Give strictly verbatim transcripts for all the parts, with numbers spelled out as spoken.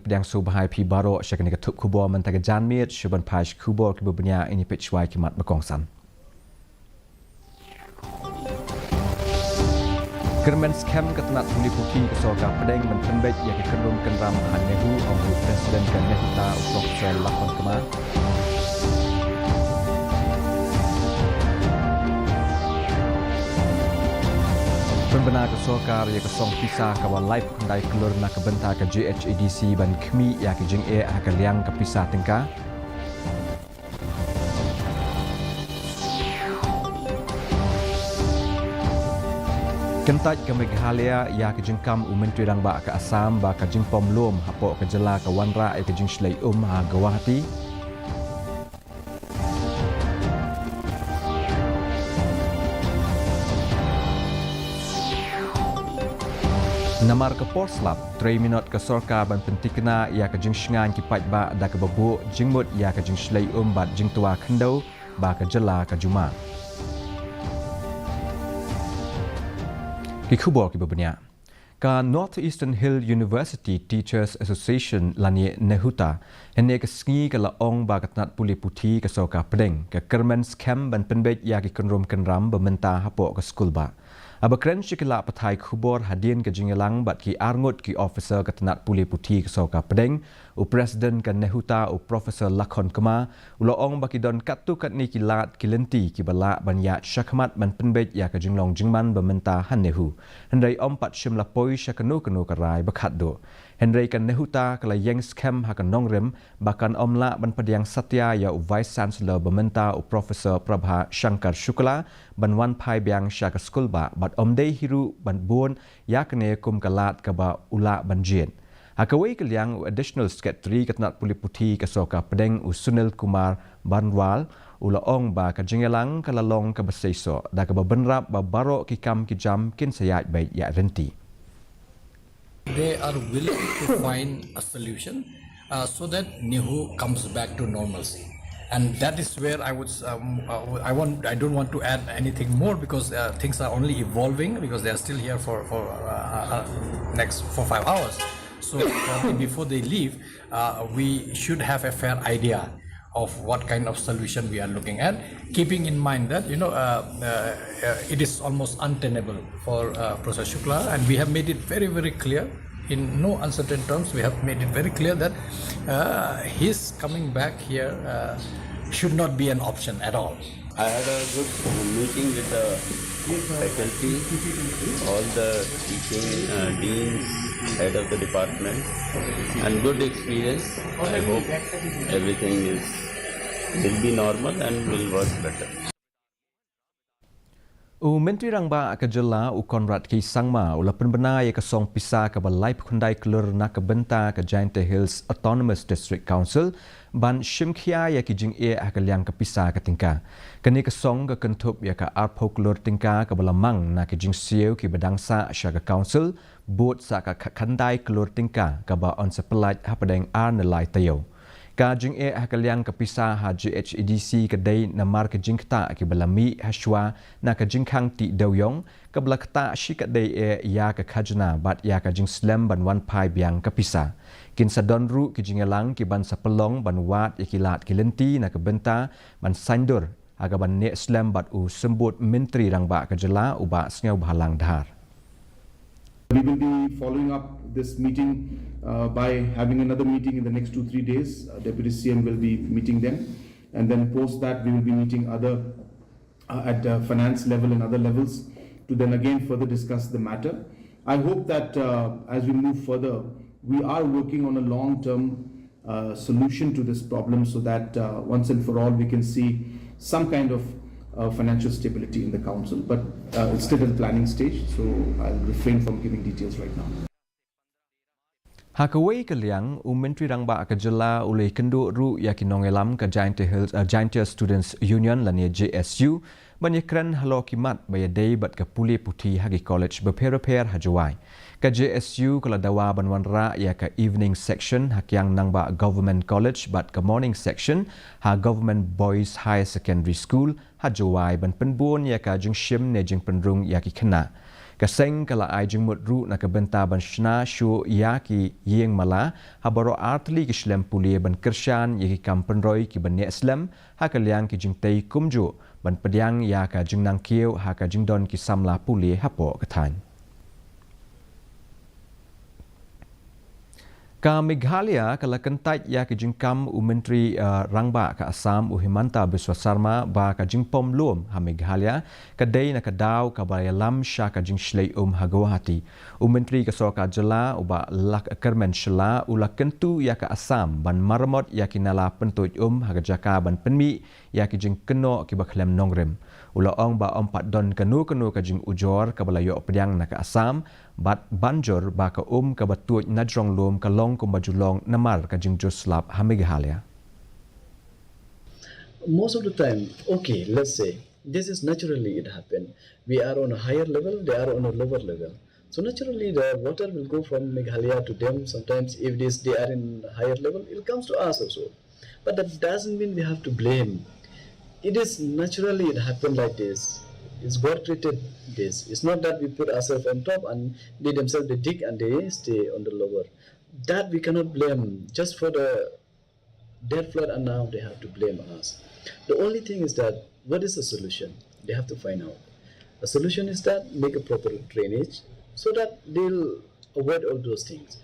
Pdiang sngewbha ïa phi baroh sha kane ka thup khubor mynta ka janmiet, shu ban phai sha ki khubor kiba bniah, ngin ïa peit shuwa ïa ki mat ba kongsan. Kyrmen skhem ka tnat pule puthi ka sorkar pdeng ban pynbeit ïa ki kynrum kynram ha NEHU, ong u President ka NEHUTA u Professor Lakhon Kumar. Pynbna ka sorkar ïa ka song pisa kaba laiphew khyndai klur na ka bynta ka JHADC ban khmih ïa ki jingeh ha ka liang ka pisa tyngka. Kyntait ka Meghalaya ïa ka jingkam u Myntri Rangbah ka Assam ba ka jingpom lum hapoh ka jylla ka wanrah ïa ka jingshlei um ha Guwahati. Namar ka por slap, trei minot ka sorkar ban pynthikna ïa ka jingshngaiñ ki paidbah da kaba buh jingmut ïa ka jingshlei um bad jingtwa khyndew ba ka jylla ka jumah. Ki khubor kiba bniah. Ka North Eastern Hill University Teachers Association lane NEHUTA, hynne ka sngi ka la ong ba ka tnat pule puthi ka sorkar pdeng ka kyrmen skhem ban pynbeit ïa ki kynrum kynram ba mynta hapoh ka skulbah. Haba kren sha ki lad pathai khubor hadien ka jingïalang bad ki arngut ki officer ka tnat pule puthi ka sorkar pdeng, u President ka NEHUTA u Professor Lakhon Kumar, u la ong ba ki don katto katne ki lad ki lynti kiba lah ban ïaid shakhmat ban pynbeit ïa ka jinglong jingman ba mynta ha NEHU. Hynrei ym pat shym la poi sha kano kano ka rai ba khatduh. Hynrei ka NEHUTA ka la ïeng skhem ha ka nongrim ba kan ym lah ban pdiang satia ïa u Vice Chancellor ba mynta u Professor Prabha Shankar Shukla ban wan phai biang sha ka skulbah bad ym dei hi ruh ban bun ïa kane kum ka lad kaba u lah ban jied. Ha kawei ka liang u Additional Secretary ka tnat pule puthi ka sorkar pdeng u Sunil Kumar Barnwal u la ong ba ka jingïalang ka la long kaba seisoh da kaba bynrap ba baroh ki kam ki jam kin sa ïaid beit ïa lynti. They are willing to find a solution uh, so that NEHU comes back to normalcy. And that is where I would, um, uh, I want, I don't want to add anything more because uh, things are only evolving because they are still here for, for uh, uh, next four, five hours. So probably before they leave, uh, we should have a fair idea of what kind of solution we are looking at, keeping in mind that, you know, uh, uh, uh, it is almost untenable for uh, Professor Shukla, and we have made it very, very clear in no uncertain terms. We have made it very clear that uh, his coming back here uh, should not be an option at all. I had a good meeting with the faculty, all the teaching uh, deans, head of the department, and good experience. I hope everything is will be normal and will work better. U Myntri Rangbah ka jylla u Conrad K Sangma u la pynbna ïa ka song pisa kaba laiphew khyndai klur na ka bynta ka Jaintia Hills Autonomous District Council ban shimkhia ïa ki jingeh ha ka liang ka pisa ka tyngka. Kane ka song ka kynthup ïa ka arphew klur tyngka kaba la mang na ki jingsiew kiba dang sah sha ka council, bud sa ka kha-, khyndai klur tyngka kaba yn sa pyllait hapdeng ar ne lai taïew. Ka jingeh ha ka liang ka pisa ha JHADC ka dei namar ka jingktah kiba la mih hashwa na ka jingkhang tih dewiong kaba la ktah shikatdei eh ïa ka khajna bad ïa ka jingslem ban wan phai biang ka pisa. Kin sa don ruh ki jingïalang kiban sa pynlong ban wad ïa ki lad ki lynti na ka bynta ban saiñdur ha kaban neh slem bad u Symbud Myntri Rangbah ka jylla u Bah Sniawbhalang Dhar. We will be following up this meeting uh, by having another meeting in the next two, three days. Uh, Deputy C M will be meeting them. And then post that, we will be meeting other uh, at the finance level and other levels to then again further discuss the matter. I hope that uh, as we move further, we are working on a long-term uh, solution to this problem so that uh, once and for all we can see some kind of uh, financial stability in the council. But uh, it's still at the planning stage, so I'll refrain from giving details right now. Ha kawei ka liang, u Myntri Rangbah ka jylla u la ïakynduh ruh ïa ki nongïalam ka Jaintia Hills, uh, Jaintia Students Union lane JSU, ban ïakren halor ki mat ba ïadei bad ka pule puthi ha ki college bapher bapher ha Jowai. Ka JSU ka la dawa ban wanrah ïa ka evening section ha Kiang Nangbah Government College bad ka morning section ha Government Boys Higher Secondary School ha Jowai ban pynbun ïa ka jingshim ne jingpynrung ïa ki khynnah. Ka seng ka la ai jingmut ruh na ka bynta ban shna shuh ïa ki ïing mala ha baroh artylli ki shlem pule ban kyrshan ïa ki kam pynroi kiba neh slem ha ka liang ki jingtei kumjuh ban pdiang ïa ka jingnang kiew ha ka jingdon ki samla pule hapoh ka thaiñ. Ka Meghalaya ka la kyntait ïa ka jingkam u Myntri, eh, Rangbah ka Assam u Himanta Biswa Sarma ba ka jingpom lum ha Meghalaya ka dei na ka daw kaba ïalam sha ka jingshlei um ha Guwahati. U Myntri ka Sorkar Jylla u Bah Lahkmen Shylla u la kyntu ïa ka Assam ban maramot ïa ki nala pyntuid um ha ka jaka ban pynmih ïa ki jingkynnoh kiba khlem nongrim. U la ong ba ym pat don kano kano ka jingujor kaba la ïoh pdiang na ka Assam, bad ban jur ba ka um kaba tuid na jrong lum ka long kumba ju long namar ka jingjur slap ha Meghalaya. Most of the time, okay, let's say, this is naturally it happened. We are on a higher level, they are on a lower level. So naturally, the water will go from Meghalaya to them. Sometimes, if this they are in higher level, it comes to us also. But that doesn't mean we have to blame. It is naturally it happened like this. It's God created this. It's not that we put ourselves on top and they themselves they dig and they stay on the lower. That we cannot blame just for the dead flood and now they have to blame us. The only thing is that what is the solution? They have to find out. The solution is that make a proper drainage so that they'll avoid all those things.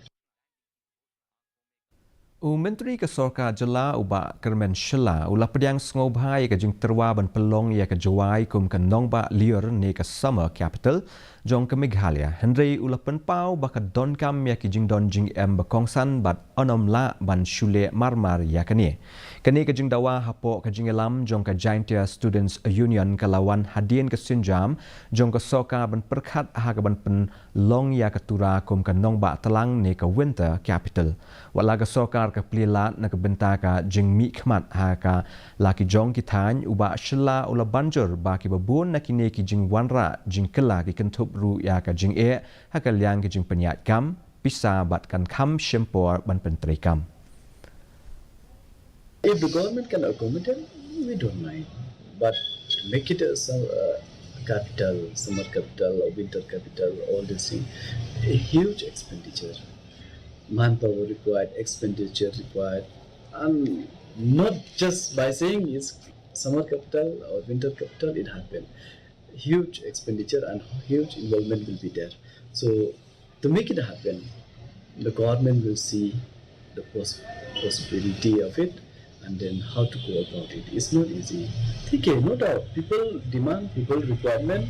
U Myntri ka Sorkar Jylla u Bah Kyrmen Shylla u la pdiang sngewbha ïa ka jingtyrwa ban pynlong ïa ka Jowai kum ka nongbah lyiur ne ka summer capital jong ka Meghalaya. Hynrei u la pynpaw ba ka donkam ïa ki jingdon jingem ba kongsan bad yn ym lah ban shu leh marmar ïa kane. Kane ka jingdawa hapoh ka jingïalam jong ka Jaintia Students Union ka la wan hadien ka sienjam jong ka sorkar ban pyrkhat ha ka ban pynlong ïa ka Tura kum ka nongbah tlang ne ka winter capital. Wat la ka sorkar ka plie lad na ka bynta ka jingmihkhmat ha ka la ki jong ki thaiñ, u Bah Shylla u la ban jur ba kiba bun na kine ki jingwanrah jingkylla ki kynthup ruh ïa ka jingeh ha ka liang ki jingpynïaid kam pisa bad kan kham shim por ban pyntreikam. If the government can accommodate, we don't mind. But to make it a sum- uh, capital, summer capital, or winter capital, all this thing, a huge expenditure. Manpower required, expenditure required, and not just by saying it's summer capital or winter capital, it happened. Huge expenditure and huge involvement will be there. So to make it happen, the government will see the pos- possibility of it and then how to go about it. It's not easy. Okay, no doubt, people demand, people requirement.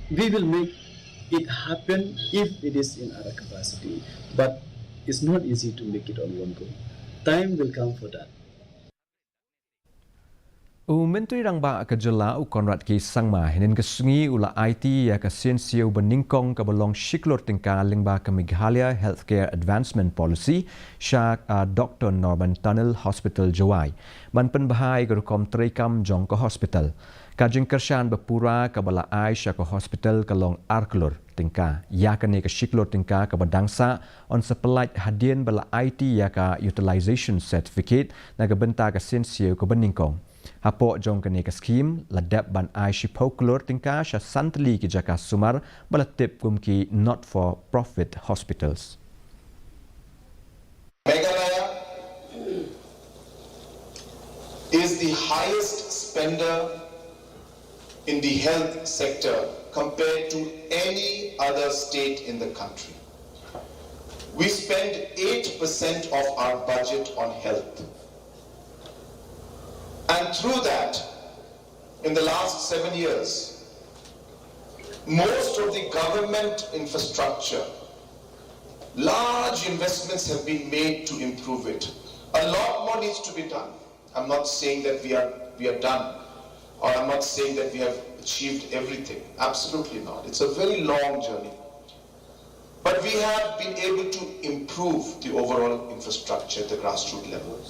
We will make it happen if it is in our capacity. But it's not easy to make it on one go. Time will come for that. U Myntri Rangbah ka Jylla u Conrad K Sangma hynnin ka sngi u la aiti ïa ka siensie ba nyngkong kaba long shi klur tyngka lyngba ka Meghalaya Healthcare Advancement Policy sha, ah, Doctor Norman Tunnel Hospital Jowai ban pynbha ïa ka rukom treikam jong ka hospital. Ka jingkyrshan ba pura kaba la ai sha ka hospital ka long ar klur tyngka. Ïa kane ka shi klur tyngka kaba dang sah yn sa pyllait hadien ba la aiti ïa ka Utilization Certificate na ka bynta ka siensie kaba nyngkong. Hapoh jong kane ka scheme la dep ban ai shiphew klur tyngka sha san tylli ki jaka sumar ba la tip kum ki not for profit hospitals. Meghalaya is the highest spender in the health sector compared to any other state in the country. We spend eight percent of our budget on health. And through that, in the last seven years, most of the government infrastructure, large investments have been made to improve it. A lot more needs to be done. I'm not saying that we are, we are done, or I'm not saying that we have achieved everything. Absolutely not. It's a very long journey. But we have been able to improve the overall infrastructure at the grassroots level.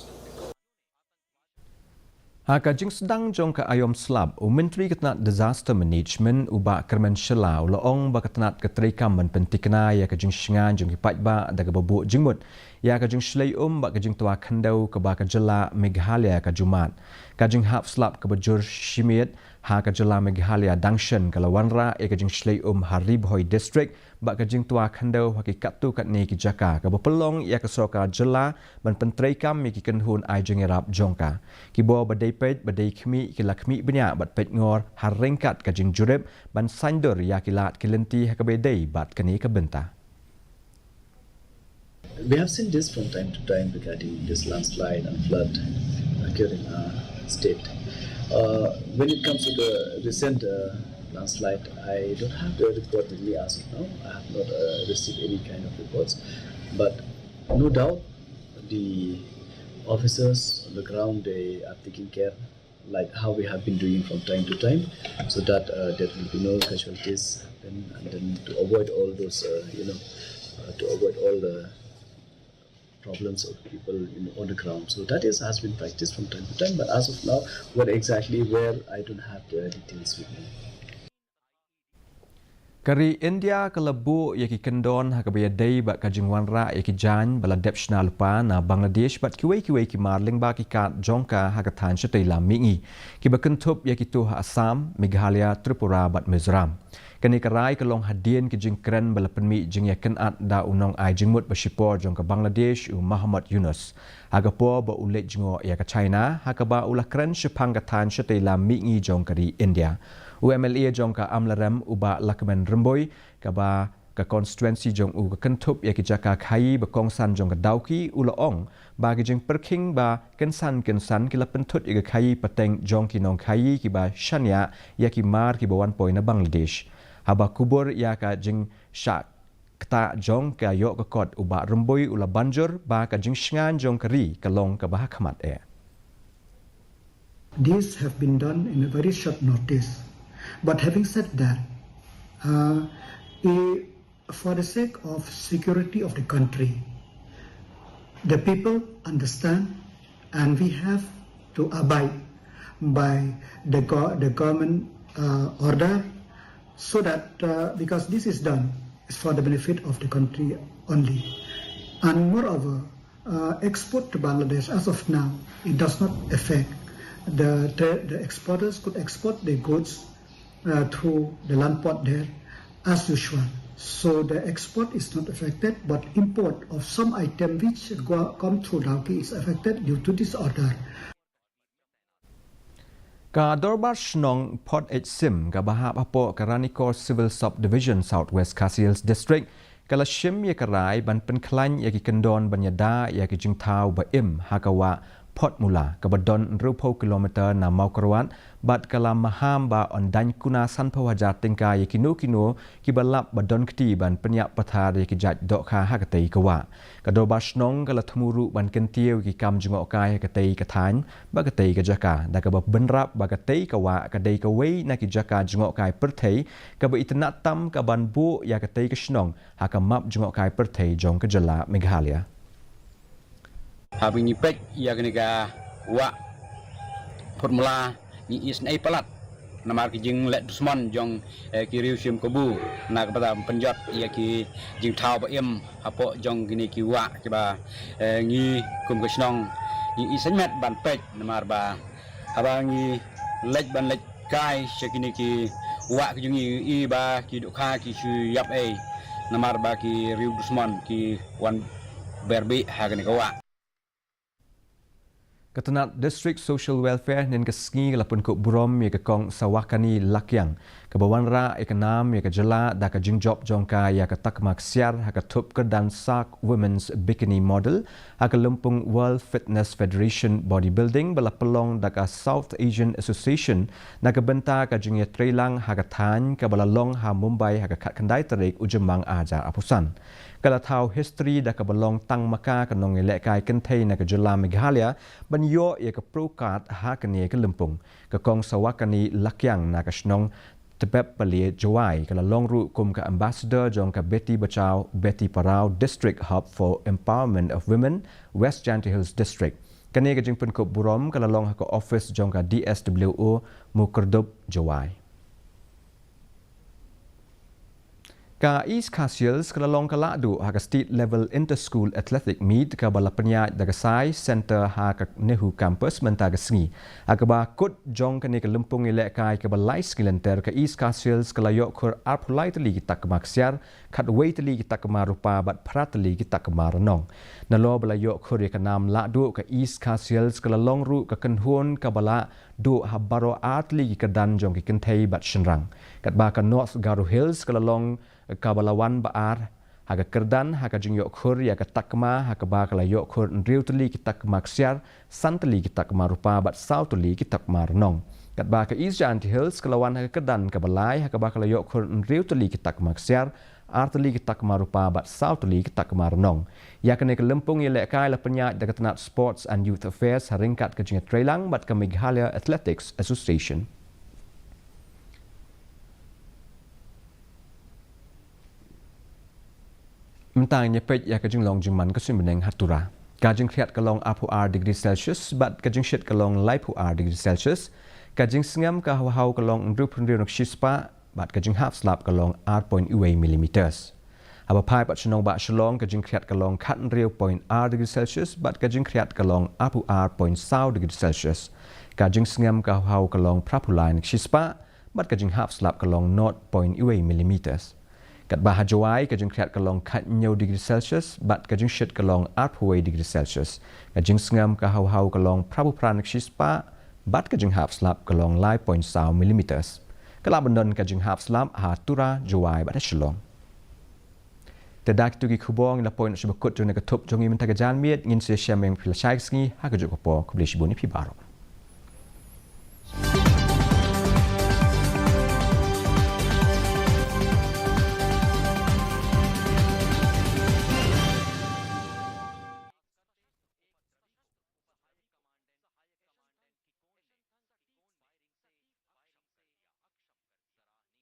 Ha ka jingsdang jong ka aïom slap, u Myntri ka tnat Disaster Management u Bah Kyrmen Shylla u la ong ba ka tnat ka treikam ban pynthikna ïa ka jingshngaiñ jong ki paidbah da kaba buh jingmut ïa ka jingshlei um bad ka jingtwa khyndew kaba ka jylla Meghalaya ka ju mad. Ka jinghap slap kaba jur shimiet ha ka jylla Meghalaya dang shen ka la wanrah ïa ka jingshlei um ha Ri Bhoi District bad ka jingtwa khyndew ha ki katto katne ki jaka, kaba pynlong ïa ka sorkar jylla ban pyntreikam ïa ki kynhun ai jingïarap jong ka. Ki bor ba dei peit ba dei khmih ki la khmih bniah bad peit ngor ha ryngkat ka jingjurip ban saiñdur ïa ki lad ki lynti ha kaba dei bad kane ka bynta. We have seen this from time to time regarding this landslide and flood occurring in our state. Uh, when it comes to the recent uh, landslide, I don't have the report with me as of now. I have not uh, received any kind of reports. But no doubt, the officers on the ground, they are taking care like how we have been doing from time to time, so that uh, there will be no casualties happen, and then to avoid all those, uh, you know, uh, to avoid all the problems of people in, on the ground. So that is has been practiced from time to time, but as of now, what exactly where, I don't have the details with me. Ka ri India ka la buh ïa ki kyndon ha kaba ïadei bad ka jingwanrah ïa ki jaiñ ba la dep shna lypa na Bangladesh bad kiwei kiwei ki mar lyngba ki kad jong ka ha ka thaiñ shatei lam mihngi, kiba kynthup ïa kito ha Assam, Meghalaya, Tripura bad Mizoram. Kane ka rai ka long hadien ki jingkren ba la pynmih jingïakynad da u nongai jingmut ba shipor jong ka Bangladesh, u Muhammad Yunus, ha ka por ba u leit jngoh ïa ka China, ha kaba u la kren shaphang ka thaiñ shatei lam mihngi jong ka ri India. U M L A jong ka Amlarem, u Bah Lahkmen Rymbui, kaba ka constituency jong u ka kynthup ïa ki jaka khaïi ba kongsan jong ka Dawki, u la ong ba ki jingpyrkhing ba kynsan kynsan ki la pynthut ïa ka khaïi pateng jong ki nongkhaïi kiba shaniah ïa ki mar kiba wan poi na Bangladesh. Haba kubur ïa ka jingshah ktah jong ka ïoh ka kot, u Bah Rymbui u la ban jur ba ka jingshngaiñ jong ka ri ka long kaba ha khmat eh. These have been done in a very short notice. But having said that, uh, i- for the sake of security of the country, the people understand, and we have to abide by the, go- the government uh, order, so that uh, because this is done is for the benefit of the country only. And moreover, uh, export to Bangladesh as of now, it does not affect. The, the, the exporters could export their goods uh, through the land port there as usual. So the export is not affected, but import of some item which go, come through Dawki is affected due to this order. Ka Dorbar Shnong Port Sim kaba hap hapoh ka Ranikor Civil Subdivision, South West Khasi Hills District, ka la shim ïa ka rai ban pynkhlaiñ ïa ki kyndon ban ïada ïa ki jingthaw ba im ha ka wah Port Mula, kaba don hynriewphew kilometer na Mawkyrwat, bad ka la maham ba yn daiñ kuna sanphew hajar tyngka ïa kino kino kiba lap ba don kti ban pynïap pathar ïa ki jait dohkha ha katei ka wah. Ka Dorbar Shnong ka la thmu ruh ban kyntiew ïa ki kam jngohkai ha katei ka thaiñ bad katei ka jaka, da kaba bynrap ba katei ka wah ka dei kawei na ki jaka jngohkai pyrthei kaba itynnad tam ka ban buh ïa katei ka shnong ha ka map jngohkai pyrthei jong ka jylla Meghalaya. Haba ngi peit ïa kane ka wah Port Mula, ngi isynei palat namar ki jingleh dusmon jong eh, ki riew shim kabu na ka bynta pynjot ïa ki jingthaw ba im hapoh jong kine ki wah kiba eh, ngi kum ka shnong ngi isynei met ban peit namar ba haba ngi leit ban leit kai sha kine ki wah ki jong ngi, i ba ki dohkha ki shu ïap ei namar ba ki riew dusmon ki wan ber bih ha kane ka wah. Ka tnat District Social Welfare hynnin ka sngi ka la pynkup burom ïa ka Kong Sawakani Lakiang, kaba wanrah ïa ka nam ïa ka jylla da ka jingjop jong ka ïa ka takma ksiar ha ka thup kyrdan SARC Women's Bikini Model ha ka lympung World Fitness Federation Bodybuilding ba la pynlong da ka South Asian Association na ka bynta ka jingïatreilang ha ka thaiñ, kaba la long ha Mumbai ha ka khatkhyndai tarik u Jymmang arhajar arphew san. Ka la thaw history da kaba long tang ma ka ka nongïalehkai kynthei na ka jylla Meghalaya ban ïoh ïa ka pro card ha kane ka lympung. Ka Kong Sawakani Lakiang na ka shnong Tbebpali Jowai ka la long ruh kum ka ambassador jong ka Beti Bachao Beti Padhao District Hub for Empowerment of Women, West Jaintia Hills District. Kane ka jingpynkup burom ka la long ha ka office jong ka D S W O Mookyrdub, Jowai. Ka East Khasi Hills ka la long ka lahduh ha ka State Level Inter-School Athletic Meet kaba la pynïaid da ka Sai Centre ha ka NEHU Campus mynta ka sngi. Ha kaba kut jong kane ka lympung ïalehkai kaba lai sngi lynter, ka East Khasi Hills ka la ïoh khur arphew lai tylli ki takma ksiar, khatwei tylli ki takma rupa bad phra tylli ki takma rnong. Nalor ba la ïoh khur ïa ka nam lahduh, ka East Khasi Hills ka la long ruh ka kynhun kaba lahduh ha baroh ar tylli ki kyrdan jong ki kynthei bad shynrang. Katba ka North Garo Hills ka la long kaba la wan ba ar ha ka kyrdan ha ka jingïoh khur ïa ka takma, ha kaba ka la ïoh khur hynriew tylli ki takma ksiar, san tylli ki takma rupa bad saw tylli ki takma rnong. Katba ka East Jaintia Hills ka la wan ha ka kyrdan kaba lai, ha kaba ka la ïoh khur hynriew tylli ki takma ksiar, ar tylli ki takma rupa bad saw tylli ki takma rnong. Ïa kane ka lympung ïalehkai la pynïaid da ka tnat Sports and Youth Affairs ha ryngkat ka jingïatreilang bad ka Meghalaya Athletics Association. Mynta ngin ïa peit ïa ka jinglong jingman ka suiñ bneng ha Tura. Ka jingkhriat ka long arphew ar degree Celsius bad ka jingshit ka long laiphew ar degree Celsius. Ka jingsngem ka haw haw ka long hynriewphew hynriew na ka shispah bad ka jinghap slap ka long ar point wei millimeters. Haba phai pat sha nongbah Shillong, ka jingkhriat ka long khathynriew point ar degree Celsius bad ka jingkhriat ka long arphew ar point saw degree Celsius. Ka jingsngem ka haw haw ka long phraphew lai na ka shispah bad ka jinghap slap ka long nought point wei millimeters. Katba ha Jowai, ka jingkhriat ka long khathynñiew degree Celsius bad ka jingshit ka long arphew wei degree Celsius. Ka jingsngem ka haw haw ka long phraphew phra na ka shispah bad ka jinghap slap ka long lai point saw millimeters. Ka lah ban don ka jinghap slap ha Tura, Jowai bad ha Shillong. Te da kito ki khubor ngi la poi noh sha ba kut jong kane ka thup jong ngi mynta ka janmiet. Ngin sa ïashem biang ïa phi lashai ka sngi ha kajuh ka por. Khublei shibun ïa phi baroh.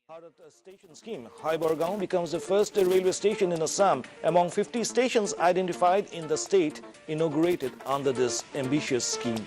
Bharat Station Scheme, Haibargaon becomes the first railway station in Assam among fifty stations identified in the state inaugurated under this ambitious scheme.